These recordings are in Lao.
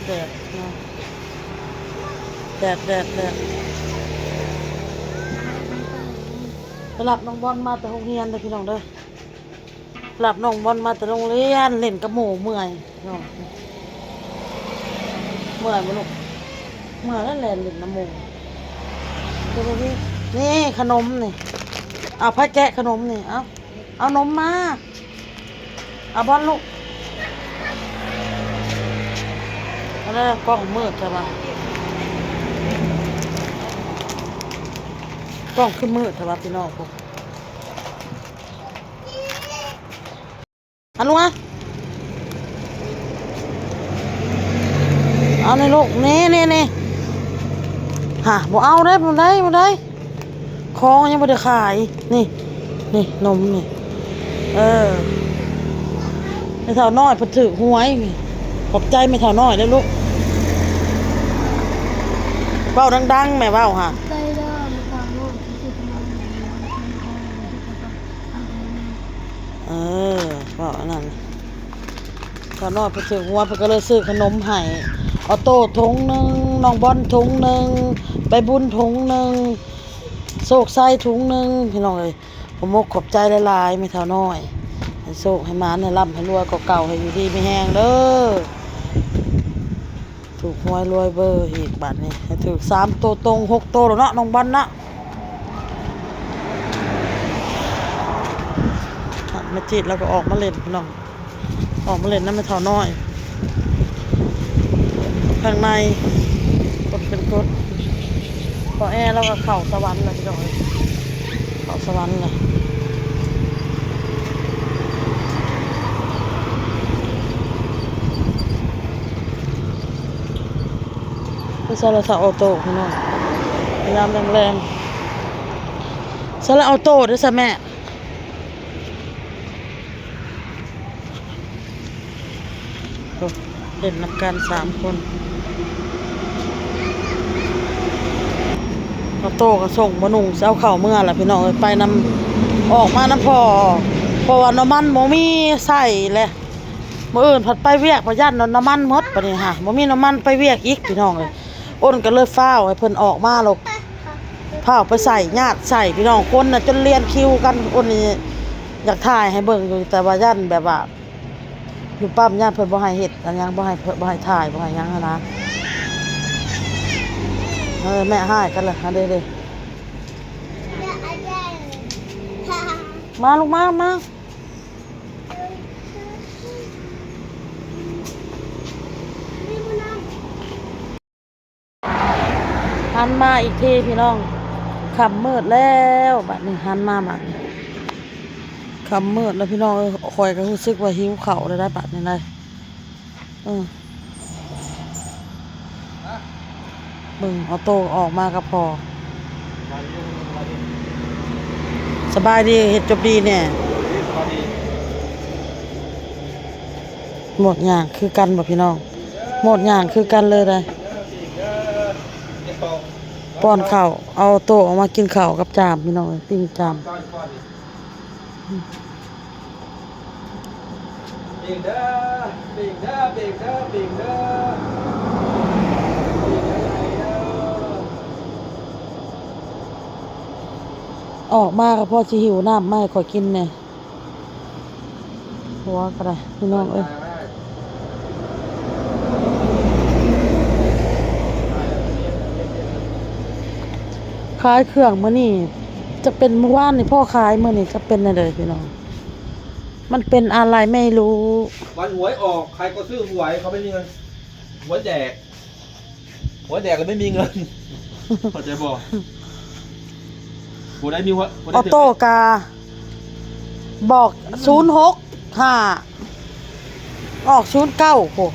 ແດດເນາະ ແດດ ແດດ ແດດ. ໄປຮັບນ້ອງບອນມາແຕ່ໂຮງຮຽນເດີພີ່ນ້ອງເດີ. ຮັບນ້ອງບອນມາແຕ່ໂຮງຮຽນ ຫຼິ້ນກັບໝູ່ເມື່ອຍເນາະ. ເມື່ອຍບໍ່ລູກ? ເມື່ອຍແລ້ວແລ່ນຫຼິ້ນນຳໝູ່. ນີ້ຂະໜົມນີ້ ເອົາ ໃຜແກະຂະໜົມນີ້? ເອົາ ເອົານົມມາ. ເອົາບອນລູກ. ອັນນັ້ນກ້ອງມືດແທ້ວ່າ ກ້ອງຄືມືດແທ້ວ່າ ພີ່ນ້ອງ. ອັນລູກອະ ເອົານີ້ລູກ ນີ້ ນີ້ ນີ້. ຫາ ບໍ່ເອົາເດ້ ບໍ່ໄດ້ ບໍ່ໄດ້. ຂອງຍັງບໍ່ໄດ້ຂາຍ. ນີ້ ນີ້ນົມນີ້. ເອີ ແມ່ເຖົ້ານ້ອຍເພິ່ນຖືກຫວຍ. ຂອບໃຈແມ່ເຖົ້ານ້ອຍເດີລູກ. ເວົ້າດັງໆ ແມ່ເວົ້າຫາ. ໃຈເດີແມ່ເຖົ້ານ້ອຍທີ່ຖືກຫວຍ. ເອີ ເວົ້າອັນນັ້ນ. ເຖົ້ານ້ອຍເພິ່ນຖືກຫວຍ ເພິ່ນກໍເລີຍຊື້ຂະໜົມໃຫ້ ອອໂຕ້ຖົງໜຶ່ງ, ນ້ອງບອນຖົງໜຶ່ງ, ໃບບຸນຖົງໜຶ່ງ, ໂຊກໄຊຖົງໜຶ່ງ ພີ່ນ້ອງເອີຍ. ຂໍມຸກຂອບໃຈຫຼາຍໆ ແມ່ເຖົ້ານ້ອຍ ໃຫ້ໂຊກໃຫ້ໝານ ໃຫ້ລ່ຳໃຫ້ລວຍກວ່າເກົ່າ ໃຫ້ຢູ່ດີມີແຮງເດີ. ຖືກຫວຍລວຍເບີອີກບາດນີ້ ໃຫ້ຖືກສາມໂຕຕົງ ຫົກໂຕໂລດເນາະ ນ້ອງບອນເນາະ. ແມ່ຈິດລາວກໍອອກມາຫຼິ້ນພີ່ນ້ອງ ອອກມາຫຼິ້ນນຳແມ່ເຖົ້ານ້ອຍ ຂ້າງໃນກົດເປັນກົດ. ພໍ່ແອລາວກໍເຂົ້າສະຫວັນແລ້ວພີ່ນ້ອງເອີຍ ເຂົ້າສະຫວັນແລ້ວ. ໃສ່ລະ ຖ້າອອໂຕ້ພີ່ນ້ອງ ຍາມແລງໆ. ໃສ່ລະ ອອໂຕ້ເດ້ຊະແມ່. ໂອ້ ເຫຼັ້ນນຳກັນສາມຄົນ. ອອໂຕ້ກໍສົ່ງບໍ່ນຸ່ງ ຊິເອົາເຂົ້າເມືອລະພີ່ນ້ອງເອີຍ ໄປນຳ ອອກມານຳພໍ່ ເພາະວ່ານ້ຳມັນບໍ່ມີໃຊ້ແລະ. ມື້ອື່ນພັດໄປວຽກ ພັດຢ້ານນ້ຳມັນໝົດ ບາດນີ້ຫາ ບໍ່ມີນ້ຳມັນໄປວຽກອີກພີ່ນ້ອງເອີຍ. ອົນກໍເລີຍຟ້າວໃຫ້ເພິ່ນອອກມາໂລດ ຟ້າວໄປໃສ່ ຍາດໃສ່ພີ່ນ້ອງ. ຄົນນະຈົນລຽນຄິວກັນ ອົນນີ້ຢາກຖ່າຍໃຫ້ເບິ່ງຢູ່ ແຕ່ວ່າຢ້ານແບບວ່າ ຢູ່ປ້ຳຢ້ານເພິ່ນບໍ່ໃຫ້ເຮັດອັນຫຍັງ ບໍ່ໃຫ້ ບໍ່ໃຫ້ຖ່າຍ ບໍ່ໃຫ້ຫຍັງຫັ້ນນະ. ເອີ ແມ່ຮ້າຍກັນລະ ຫັ້ນເດ້ ມາລູກມາ ມາ. ຫັນມາອີກທີພີ່ນ້ອງ ຄ່ຳມືດແລ້ວ ບາດນີ້ຫັນມາບາດນີ້ ຄ່ຳມືດແລ້ວພີ່ນ້ອງເອີຍ. ຂ້ອຍກໍຮູ້ສຶກວ່າຫິວເຂົ້າແລ້ວໄດ໋ບາດນີ້ໄດ໋. ເອີ ເບິ່ງ ອອໂຕ້ອອກມາກັບພໍ່. ສະບາຍດີ ເຮັດຈົບດີແດ່. ໝົດຍ່າງຄືກັນບໍ່ພີ່ນ້ອງ? ໝົດຍ່າງຄືກັນເລີຍໄດ໋. ປ້ອນເຂົ້າ ເອົາໂຕອອກມາກິນເຂົ້າກັບຈາມພີ່ນ້ອງເອີຍ ຕິ່ງຈາມ. ອອກມາກໍພໍຊິຫິວນ້ຳມາໃຫ້ຂ້ອຍກິນແດ່. ຫົວກໍໄດ້ພີ່ນ້ອງເອີຍ. ຂາຍເຄື່ອງມື້ນີ້ ຈັກເປັນ ມື້ວານນີ້ພໍຂາຍ ມື້ນີ້ຈັກເປັນແນວໃດພີ່ນ້ອງ. ມັນເປັນອະໄລໄມ່ຮູ້. ວັນຫວຍອອກ ໃຄກໍຊື້ຫວຍ ເຂົາໄມ່ມີເງິນ. ຫວຍແດກ ຫວຍແດກແລ້ວໄມ່ມີເງິນ ເຂົ້າໃຈບໍ່? ຜູ້ໃດມີຫວຍ ຜູ້ໃດ ອອໂຕ້ກະບອກ ສູນຫົກຫ້າ ອອກ ສູນເກົ້າ ໂອ້.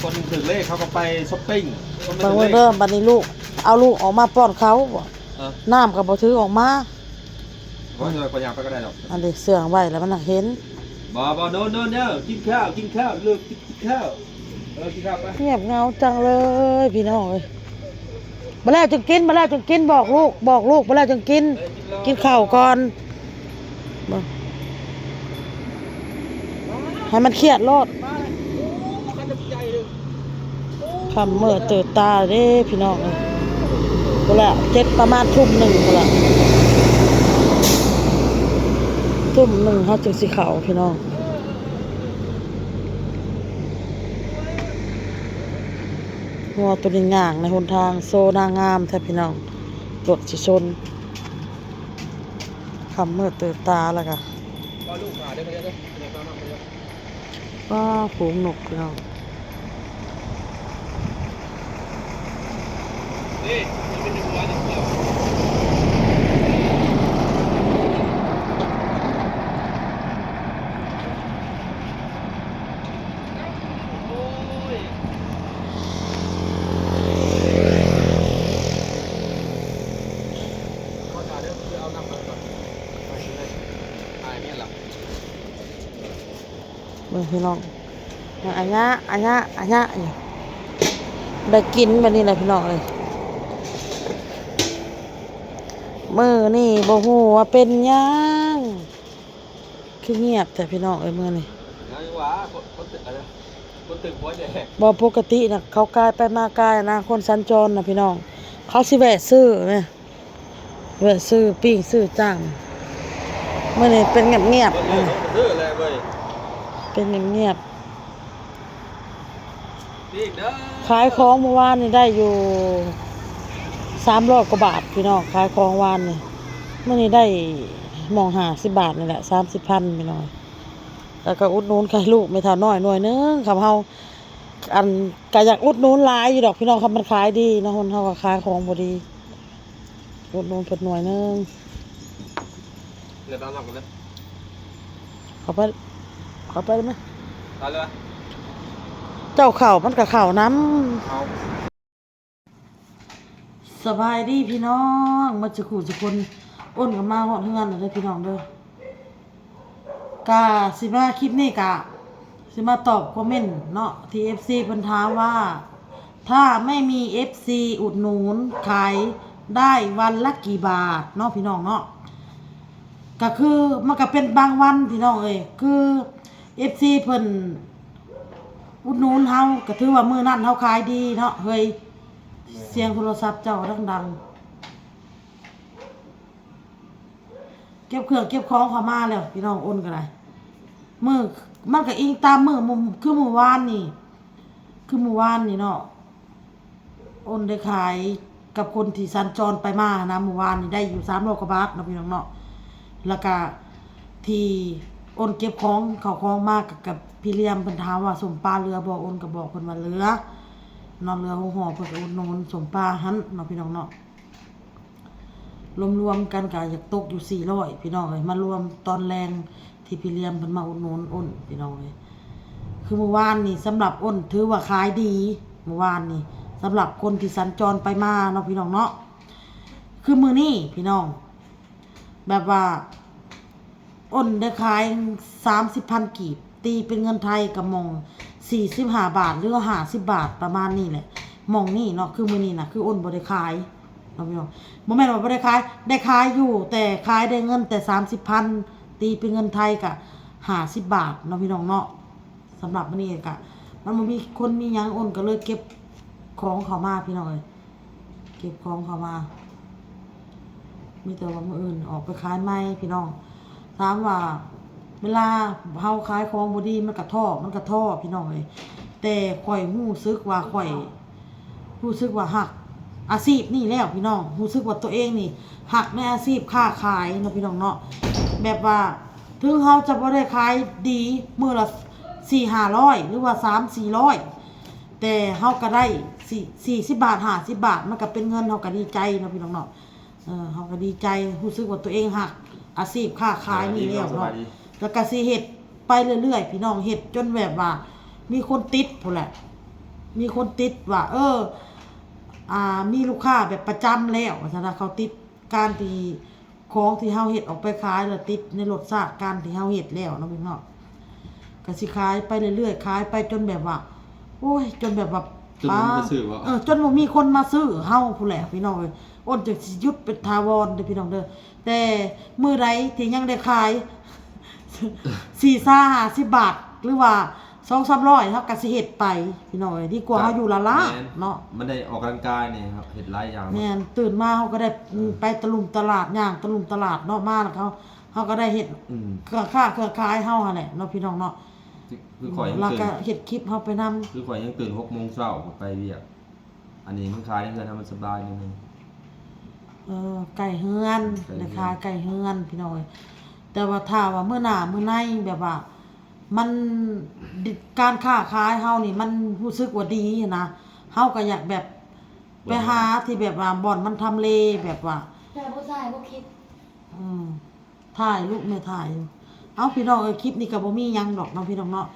ຄົນຖືກເລກເຂົາກໍໄປຊັອບປິງ ຄົນບໍ່ຖືກເລກ. ເບິ່ງເດີ ບັດນີ້ລູກ ເອົາລູກອອກມາປ້ອນເຂົາບໍ? ເອີ ນ້ຳກໍບໍ່ຖືອອກມາ. ບໍ່ ຂ້ອຍຍ່າງໄປກໍໄດ້ດອກ. ອັນນີ້ເຊື່ອງໄວ້ແລ້ວມັນຫາກເຫັນ. ບໍ່ ບໍ່ ໂນ ໂນ ໂນ ກິນເຂົ້າ ກິນເຂົ້າ ລູກ ກິນ ກິນເຂົ້າ. ເອີ ກິນເຂົ້າໄປ. ງຽບເຫງົາຈັງເລີຍພີ່ນ້ອງເອີຍ. ບໍ່ແລ້ວຈຶ່ງກິນ ບໍ່ແລ້ວຈຶ່ງກິນ ບອກລູກ ບອກລູກ ບໍ່ແລ້ວຈຶ່ງກິນ. ເອີ ກິນເຂົ້າກ່ອນ. ບໍ່ ໃຫ້ມັນຄຽດໂລດ. ຄ່ຳເມີດຕື່ນຕາເດ້ພີ່ນ້ອງເອີຍ. ພຸ້ນແຫຼະ ເຈັດ ປະມານທຸ່ມໜຶ່ງພຸ້ນແຫຼະ ທຸ່ມໜຶ່ງເຮົາຈຶ່ງຊິເຂົ້າພີ່ນ້ອງ. ງົວໂຕນີ້ຍ່າງໃນຫົນທາງ ໂຊນາງງາມແທ້ພີ່ນ້ອງ ລົດຊິຊົນ. ຄ່ຳເມີດຕື່ນຕາແລ້ວກະ ວ້າ ຝູງນົກພີ່ນ້ອງ. ເບິ່ງພີ່ນ້ອງ ອາຍະ ອາຍະ ອາຍະຢູ່ ໄດ້ກິນບາດນີ້ແຫຼະພີ່ນ້ອງເອີຍ. ມື້ນີ້ບໍ່ຮູ້ວ່າເປັນຫຍັງ ຄືງຽບແທ້ພີ່ນ້ອງເອີຍມື້ນີ້. ຍັງວ່າຄົນ ຄົນຕຶກ ອັນນັ້ນ ຄົນຕຶກຫົວແດງ ບໍ່ ປົກກະຕິນະ ເຂົາກາຍໄປມາກາຍນະ ຄົນສັນຈອນນະພີ່ນ້ອງ ເຂົາຊິແວະຊື້ແມ ແວະຊື້ປີ້ງຊື້ຈ້າງ. ມື້ນີ້ເປັນງຽບໆ ເບິ່ງເດີ ເດີແລເວີຍ ເປັນງຽບໆ. ຂາຍຂອງມື້ວານນີ້ໄດ້ຢູ່ສາມຮ້ອຍກວ່າບາດພີ່ນ້ອງ ຂາຍຂອງວານນີ້. ມື້ນີ້ໄດ້ໝ່ອງຫ້າສິບບາດນີ້ແຫຼະ ສາມສິບພັນພີ່ນ້ອງ. ແລ້ວກໍອຸດໜູນໄຂ່ລູກແມ່ເຖົ້ານ້ອຍໜ່ວຍໜຶ່ງ ຄຳເຮົາ ອັນ ກໍຢາກອຸດໜູນຫຼາຍຢູ່ດອກພີ່ນ້ອງ ຄຳມັນຂາຍດີເນາະ ຄົນເຮົາກໍຂາຍຂອງບໍ່ດີ. ອຸດໜູນເພິ່ນໜ່ວຍໜຶ່ງ ເດີ ເຂົ້າໄປ ເຂົ້າໄປໄດ້ໄໝ? ເຈົ້າເຂົ້າມັນກໍເຂົ້ານຳ. ສະບາຍດີພີ່ນ້ອງ ໝົດສູ່ຄູ່ສູ່ຄົນ ໂອນກັນມາຮອດເຮືອນແລ້ວເດີພີ່ນ້ອງເດີ. ກະຊິມາ ຄລິບນີ້ກະຊິມາຕອບຄອມເມັນເນາະ ທີ່ເອັຟຊີເພິ່ນຖາມວ່າ ຖ້າໄມ່ມີເອັຟຊີອຸດໜູນ ຂາຍໄດ້ວັນລະກີ່ບາດເນາະພີ່ນ້ອງເນາະ. ກະຄືມັນກະເປັນບາງວັນພີ່ນ້ອງເອີຍ ຄືເອັຟຊີເພິ່ນອຸດໜູນເຮົາ ກະຖືວ່າມື້ນັ້ນເຮົາຂາຍດີເນາະເຮີຍ. ສຽງໂທລະສັບເຈົ້າດັງໆ. ເກັບເຄື່ອງເກັບຂອງເຂົ້າມາແລ້ວພີ່ນ້ອງ ໂອນກໍໄດ້ ມື້ ມັນກໍອີງຕາມມື້ ມື້ ຄືມື້ວານນີ້ ຄືມື້ວານນີ້ເນາະ ໂອນໄດ້ຂາຍກັບຄົນທີ່ສັນຈອນໄປມາຫັ້ນນະ ມື້ວານນີ້ໄດ້ຢູ່ສາມຮ້ອຍກວ່າບາດເນາະພີ່ນ້ອງເນາະ. ແລ້ວກະທີ່ໂອນເກັບຂອງເຂົ້າຂອງມາກະ ກະພີ່ລຽມເພິ່ນຖາມວ່າ ສົ້ມປາເຫຼືອບໍ່ ໂອນກະບອກເພິ່ນວ່າເຫຼືອເນາະ ເຫຼືອຫົກຫໍ່ ເພິ່ນກະອຸດໜູນສົ້ມປາຫັ້ນເນາະພີ່ນ້ອງເນາະ. ລວມໆກັນກະຢາກຕົກຢູ່ສີ່ຮ້ອຍພີ່ນ້ອງເອີຍ ມາລວມຕອນແລງທີ່ພີ່ລຽມເພິ່ນມາອຸດໜູນໂອນພີ່ນ້ອງເອີຍ. ຄືມື້ວານນີ້ສຳລັບໂອນຖືວ່າຂາຍດີ ມື້ວານນີ້ສຳລັບຄົນທີ່ສັນຈອນໄປມາເນາະພີ່ນ້ອງເນາະ. ຄືມື້ນີ້ພີ່ນ້ອງ ແບບວ່າ ໂອນໄດ້ຂາຍສາມສິບພັນກີບ ຕີເປັນເງິນໄທກໍໝ່ອງສີ່ສິບຫ້າບາດ ຫຼືວ່າຫ້າສິບບາດ ປະມານນີ້ແຫຼະ ໝ່ອງນີ້ເນາະ. ຄືມື້ນີ້ນະ ຄືໂອນບໍ່ໄດ້ຂາຍເນາະພີ່ນ້ອງ ບໍ່ແມ່ນວ່າບໍ່ໄດ້ຂາຍ ໄດ້ຂາຍຢູ່ ແຕ່ຂາຍໄດ້ເງິນແຕ່ສາມສິບພັນ ຕີເປັນເງິນໄທກໍຫ້າສິບບາດເນາະພີ່ນ້ອງເນາະ. ສຳລັບມື້ນີ້ກະ ມັນບໍ່ມີຄົນມີຫຍັງ ໂອນກໍເລີຍເກັບຂອງເຂົ້າມາພີ່ນ້ອງເອີຍ ເກັບຂອງເຂົ້າມາ ມີແຕ່ວ່າມື້ອື່ນອອກໄປຂາຍໃໝ່ພີ່ນ້ອງ. ຖາມວ່າເວລາເຮົາຂາຍຂອງບໍ່ດີ ມັນກະທໍ້ ມັນກະທໍ້ພີ່ນ້ອງເອີຍ ແຕ່ຂ້ອຍຮູ້ສຶກວ່າຂ້ອຍ ຮູ້ສຶກວ່າຮັກອາຊີບນີ້ແລ້ວພີ່ນ້ອງ ຮູ້ສຶກວ່າຕົວເອງນີ້ຮັກໃນອາຊີບຄ້າຂາຍເນາະພີ່ນ້ອງເນາະ. ແບບວ່າເຖິງເຮົາຈະບໍ່ໄດ້ຂາຍດີມື້ລະສີ່ຫ້າຮ້ອຍ ຫຼືວ່າສາມສີ່ຮ້ອຍ ແຕ່ເຮົາກະໄດ້ສີ່ ສີ່ສິບບາດ ຫ້າສິບບາດ ມັນກະເປັນເງິນ ເຮົາກະດີໃຈເນາະພີ່ນ້ອງເນາະ. ເອີ ເຮົາກະດີໃຈ ຮູ້ສຶກວ່າຕົວເອງຮັກອາຊີບຄ້າຂາຍນີ້ແລ້ວເນາະ ແລ້ວກະຊິເຮັດ ໄປເລື້ອຍໆ ພີ່ນ້ອງ ເຮັດຈົນແບບວ່າມີຄົນຕິດພຸ້ນແຫຼະ ມີຄົນຕິດວ່າ ເອີ ອ່າ ມີລູກຄ້າແບບປະຈຳແລ້ວ ວ່າຊັ້ນນະ ເຂົາຕິດການທີ່ ຂອງທີ່ເຮົາເຮັດອອກໄປຂາຍ ແລ້ວຕິດໃນລົດຊາດການທີ່ເຮົາເຮັດແລ້ວເນາະພີ່ນ້ອງເນາະ. ກະຊິຂາຍໄປເລື້ອຍໆ ຂາຍໄປຈົນແບບວ່າ ໂອ້ຍ ຈົນແບບວ່າ ຈົນບໍ່ມີຄົນຊື້ບໍ່? ເອີ ຈົນບໍ່ມີຄົນມາຊື້ເຮົາພຸ້ນແຫຼະ ພີ່ນ້ອງເອີຍ. ໂອນຈຶ່ງຊິຢຸດເປັນຖາວອນເດີ ພີ່ນ້ອງເດີ. ແຕ່ມື້ໃດທີ່ຍັງໄດ້ຂາຍສີ່ສິບ ຫ້າສິບບາດ ຫຼືວ່າສອງສາມຮ້ອຍ ເຮົາກໍຊິເຮັດໄປ ພີ່ນ້ອງເອີຍ ດີກວ່າເຮົາຢູ່ລ້າໆ ແມ່ນ ເນາະ ມັນໄດ້ອອກກຳລັງກາຍນີ້ ເຮັດຫຼາຍຢ່າງ ແມ່ນ ຕື່ນມາເຮົາກໍໄດ້ ເອີ ໄປຕະລຸມຕະຫຼາດ ຍ່າງຕະລຸມຕະຫຼາດເນາະ ມາແລ້ວເຮົາ ເຮົາກໍໄດ້ເຮັດ ອືມ ເຄື່ອງຄ້າເຄື່ອງຂາຍເຮົາຫັ້ນແຫຼະເນາະ ພີ່ນ້ອງເນາະ ຄື ຄືຂ້ອຍຍັງ ແລ້ວກໍ ຕື່ນ ເຮັດຄລິບເຮົາໄປນຳ ຄືຂ້ອຍຍັງຕື່ນຫົກໂມງເຊົ້າ ໄປວຽກ ອັນນີ້ມັນຂາຍໃນເຮືອນເຮົາມັນສະບາຍໜ້ອຍໜຶ່ງ ເອີ ໃກ້ເຮືອນ ໃກ້ເຮືອນ ໄດ້ຂາຍໃກ້ເຮືອນ ພີ່ນ້ອງເອີຍ ແຕ່ວ່າຖ້າວ່າມື້ໜ້າມື້ໃນແບບວ່າ ມັນ ການຄ້າຂາຍເຮົານີ້ມັນຮູ້ສຶກວ່າດີຫັ້ນນະ ເຮົາກໍຢາກແບບ ໄປຫາທີ່ແບບວ່າບ່ອນມັນທຳເລແບບວ່າ ແຕ່ຜູ້ຊາຍບໍ່ຄິດ ອືມ ຖ່າຍລູກແມ່ ຖ່າຍຢູ່ ເອົ້າ ພີ່ນ້ອງເອີຍ ຄລິບນີ້ກໍບໍ່ມີຫຍັງດອກເນາະ ພີ່ນ້ອງເນາະ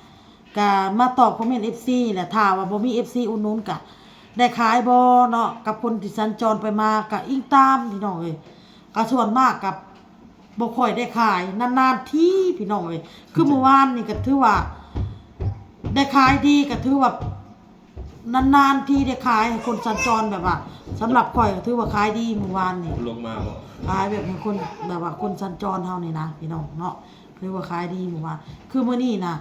ກໍມາຕອບຄອມເມັນເອັຟຊີແຫຼະ ຖ້າວ່າບໍ່ມີເອັຟຊີອຸດໜູນກໍໄດ້ຂາຍບໍ່ເນາະ ກັບຄົນທີ່ສັນຈອນໄປມາ ກໍອີງຕາມ ພີ່ນ້ອງເອີຍ ກໍສ່ວນມາກກໍບໍ່ຄ່ອຍໄດ້ຂາຍ ນານໆທີ ພີ່ນ້ອງເອີຍ ຄືມື້ວານນີ້ກໍຖືວ່າໄດ້ຂາຍດີ ກໍຖືວ່າ ນານໆທີໄດ້ຂາຍໃຫ້ຄົນສັນຈອນ ແບບວ່າ ສຳລັບຂ້ອຍກໍຖືວ່າຂາຍດີມື້ວານນີ້ ລົງມາບໍ່ ຂາຍແບບໃຫ້ຄົນ ແບບວ່າຄົນສັນຈອນເຮົານີ້ນະ ພີ່ນ້ອງເນາະ ຖືວ່າຂາຍດີມື້ວານ ຄືມື້ນີ້ນະ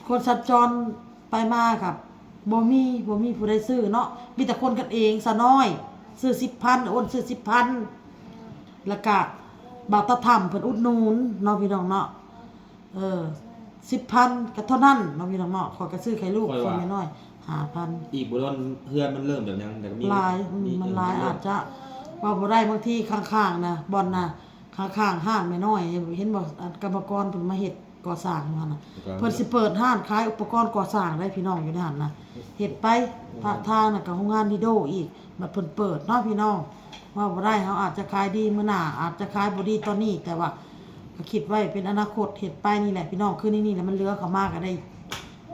ຄົນສັນຈອນໄປມາກໍບໍ່ມີ ບໍ່ມີຜູ້ໃດຊື້ເນາະ ມີແຕ່ຄົນກັນເອງ ສາວນ້ອຍຊື້ສິບພັນ ໂອນຊື້ສິບພັນ ແລ້ວກະບ່າວຕາຖ້ຳເພິ່ນອຸດໜູນເນາະ ພີ່ນ້ອງເນາະ. ເອີ ສິບພັນກໍເທົ່ານັ້ນເນາະ ພີ່ນ້ອງເນາະ ຂ້ອຍກໍຊື້ໄຂ່ລູກ ຂ້ອຍວ່າ ໃຫ້ແມ່ນ້ອຍຫ້າພັນ ອີກບໍ່ດົນເຮືອນມັນເລີ່ມແບບຫຍັງ ແລ້ວກໍມີຫຼາຍ ອືມ ມັນຫຼາຍ ອາດຈະເວົ້າບໍ່ໄດ້ ບາງທີຂ້າງໆນະ ບ່ອນນະ ຂ້າງໆຮ້ານແມ່ນ້ອຍ ເຫັນບໍ່ ອັນກຳມະກອນເພິ່ນມາເຮັດກໍ່ສ້າງຢູ່ຫັ້ນນະ ເພິ່ນຊິເປີດຮ້ານຂາຍອຸປະກອນກໍ່ສ້າງໄດ໋ ພີ່ນ້ອງ ຢູ່ໃນຫັ້ນນະ ເຮັດໄປ ອືມ ປາກທາງນະກໍໂຮງງານດີໂດອີກ ບັດເພິ່ນເປີດເນາະ ພີ່ນ້ອງ ເວົ້າບໍ່ໄດ້ ເຮົາອາດຈະຂາຍດີມື້ໜ້າ ອາດຈະຂາຍບໍ່ດີຕອນນີ້ ແຕ່ວ່າ ກໍຄິດໄວ້ເປັນອະນາຄົດ ເຮັດໄປນີ້ແຫຼະ ພີ່ນ້ອງ ຄືໃນນີ້ແຫຼະ ມັນເຫຼືອເຂົ້າມາກໍໄດ້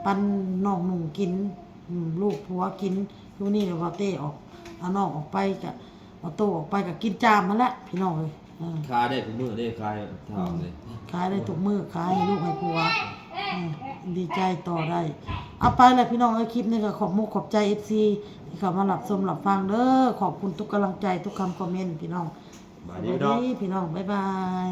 ປັນນ້ອງນຸ່ງກິນ ອືມ ລູກຜົວກິນ ຢູ່ນີ້ແຫຼະ ບໍ່ເຕ້ອອກ ເອົານ້ອງອອກໄປ ກໍເອົາໂຕອອກໄປ ກໍກິນຈາມຫັ້ນແຫຼະ ພີ່ນ້ອງເອີຍ ເອີ ຂາຍໄດ້ທຸກມື້ເດ້ ຂາຍເທົ່າເດ້ ອືມ ຂາຍໄດ້ທຸກມື້ ຂາຍໃຫ້ລູກໃຫ້ຜົວ ເອີ ດີໃຈຕໍ່ໄດ້ ເອົາໄປແຫຼະ ພີ່ນ້ອງເອີຍ ຄລິບນີ້ກໍຂອບມຸກຂອບໃຈເອັຟຊີທີ່ເຂົ້າມາຮັບຊົມຮັບຟັງເດີ ຂອບຄຸນທຸກກຳລັງໃຈ ທຸກຄຳຄອມເມັນ ພີ່ນ້ອງ ສະບາຍດີ ສະບາຍດີພີ່ນ້ອງ ພີ່ນ້ອງ ບາຍບາຍ.